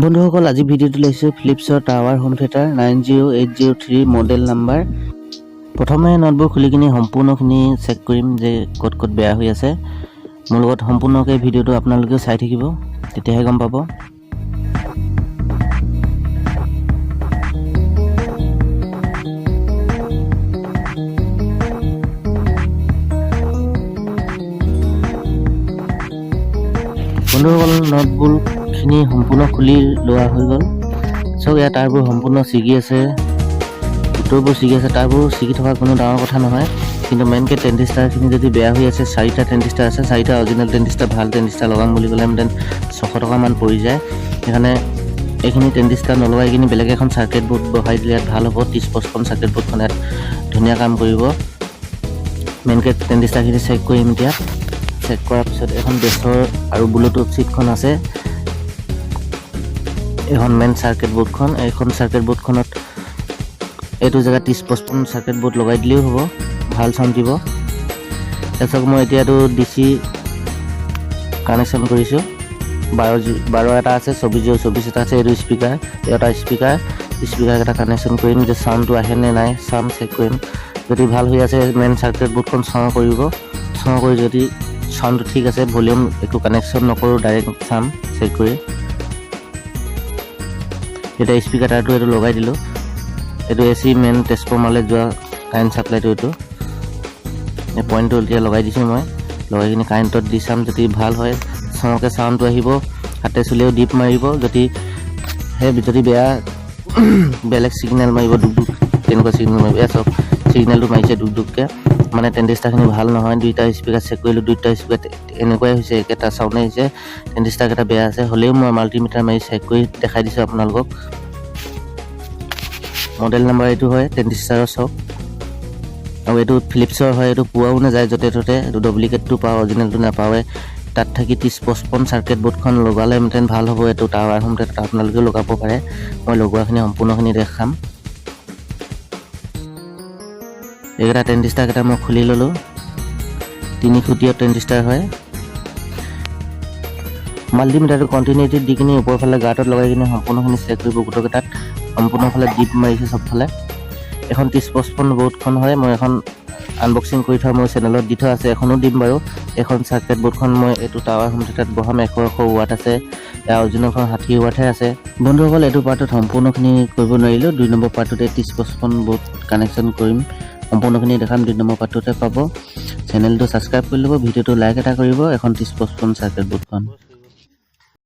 বন্ধুসকল, আজি ভিডিঅ'টো লৈছোঁ ফিলিপছৰ tower home theatre 90803 model number। প্ৰথমে নটবোৰ খুলি কিনি সম্পূৰ্ণখিনি চেক কৰিম যে ক'ত ক'ত বেয়া হৈ আছে। মোৰ লগত সম্পূৰ্ণকৈ ভিডিঅ'টো আপোনালোকেও চাই থাকিব, তেতিয়াহে গম পাব। বন্ধুসকল, নটবোৰখিনি সম্পূৰ্ণ খুলি লোৱা হৈ গ'ল। চাওক, ইয়াৰ তাঁৰবোৰ সম্পূৰ্ণ ছিগি আছে, ভিতৰবোৰ ছিগি আছে। তাঁৰবোৰ ছিগি থকা কোনো ডাঙৰ কথা নহয়, কিন্তু মেইনকৈ ট্ৰেনজিষ্টাৰখিনি যদি বেয়া হৈ আছে। চাৰিটা ট্ৰেনজিষ্টাৰ আছে, চাৰিটা অৰিজিনেল ট্ৰেনজিষ্টাৰ। ভাল ট্ৰেনজিষ্টাৰ লগাম বুলি ক'লে then 600 টকামান পৰি যায়। সেইকাৰণে এইখিনি ট্ৰেনজিষ্টাৰ নলগাই কিনি বেলেগ এখন চাৰ্কিট বৰ্ড বহাই দিলে ইয়াত ভাল হ'ব। 3055 চাৰ্কিট বৰ্ডখন ইয়াত ধুনীয়া কাম কৰিব। মেইনকৈ ট্ৰেনজিষ্টাৰখিনি চেক কৰিম এতিয়া। চেক কৰাৰ পিছত এখন বেছৰ আৰু ব্লুটুথ চিপখন আছে। এইখন মেইন চাৰ্কিট বৰ্ডখন। এইখন চাৰ্কিট বৰ্ডখনত এইটো জেগাত 3055 চাৰ্কিট বৰ্ড লগাই দিলেও হ'ব, ভাল চাউণ্ড দিব। তাৰপিছত মই এতিয়া এইটো ডিচি কানেকশ্যন কৰিছোঁ। 12 12 এটা আছে, 24 0 24 এটা আছে। এইটো স্পীকাৰ, এটা স্পীকাৰ, স্পীকাৰ এটা কানেকশ্যন কৰিম যে চাউণ্ডটো আহে নে নাই চাম, চেক কৰিম। যদি ভাল হৈ আছে, মেইন চাৰ্কিট বৰ্ডখন চাওঁ কৰিব, চাওঁ কৰি যদি চাউণ্ডটো ঠিক আছে, ভলিউম একো কানেকশ্যন নকৰোঁ, ডাইৰেক্ট চাম চেক কৰি। এতিয়া স্পীকাৰ তাৰটো এইটো লগাই দিলোঁ। এইটো এ চি মেইন ট্ৰেন্সফৰ্মাৰলৈ যোৱা কাৰেণ্ট ছাপ্লাইটো, এইটো এই পইণ্টটো এতিয়া লগাই দিছোঁ মই। লগাই কিনি কাৰেণ্টত দি চাম। যদি ভাল হয়, চাওঁকে চাউণ্ডটো আহিব, হাতে চুলেও ডিপ মাৰিব। যদি সেই যদি বেয়া, বেলেগ ছিগনেল মাৰিব, ডুক ডুক তেনেকুৱা ছিগনেল মাৰিব। এয়া চাওক, ছিগনেলটো মাৰিছে ডুক ডুককৈ, মানে ট্ৰেনজিষ্টাৰখিনি ভাল নহয়। দুইটা স্পীকাৰ চেক কৰিলোঁ, দুইটা স্পীকাৰ এনেকুৱাই হৈছে, একেটা চাউণ্ডেই আহিছে। ট্ৰেনজিষ্টাৰকেইটা বেয়া আছে। হ'লেও মই মাল্টিমিটাৰ মাৰি চেক কৰি দেখাই দিছোঁ আপোনালোকক। মডেল নাম্বাৰ এইটো হয় ট্ৰেনজিষ্টাৰৰ, চাওক। আৰু এইটো ফিলিপছৰ হয়, এইটো পোৱাও নাযায় য'তে ত'তে। এইটো ডুপ্লিকেটটো পাওঁ, অৰিজিনেলটো নাপাৱে। তাত থাকি 3055 চাৰ্কিট বৰ্ডখন লগালে হেঁতেন ভাল হ'ব। এইটো টাৱাৰ হোম থিয়েটাৰ, আপোনালোকেও লগাব পাৰে। মই লগোৱাখিনি সম্পূৰ্ণখিনি দেখাম। এইকেইটা ট্ৰেনজিষ্টাৰকেইটা মই খুলি ল'লোঁ। 3 খুটীয়া ট্ৰেনজিষ্টাৰ হয়। মাল্টিমিটাৰটো কণ্টিনিউটি দি কিনি ওপৰফালে গাঁতত লগাই কিনি সম্পূৰ্ণখিনি চেক কৰিব। গোটেইকেইটাত সম্পূৰ্ণফালে ডিপ মাৰিছে চবফালে। এখন 3055 বৰ্ডখন হয়। মই এখন আনবক্সিং কৰি থোৱা মোৰ চেনেলত দি থোৱা আছে, এখনো দিম বাৰু। এখন চাৰ্কিট বৰ্ডখন মই এইটো টাৱাৰ হোম থিয়েটাৰত বহাম। 100 100 ৱাট আছে, ইয়াৰ অৰিজিনেলখন 60 ৱাটহে আছে। বন্ধুসকল, এইটো পাৰ্টত সম্পূৰ্ণখিনি কৰিব নোৱাৰিলোঁ। 2 নম্বৰ পাৰ্টটোতে 3055 বৰ্ড কানেকশ্যন কৰিম, সম্পূৰ্ণখিনি দেখাম। 2 নম্বৰ পাৰ্টটোতে পাব। চেনেলটো ছাবস্ক্ৰাইব কৰি ল'ব, ভিডিঅ'টো লাইক এটা কৰিব। এখন 3055 চাৰ্কিট বৰ্ডখন।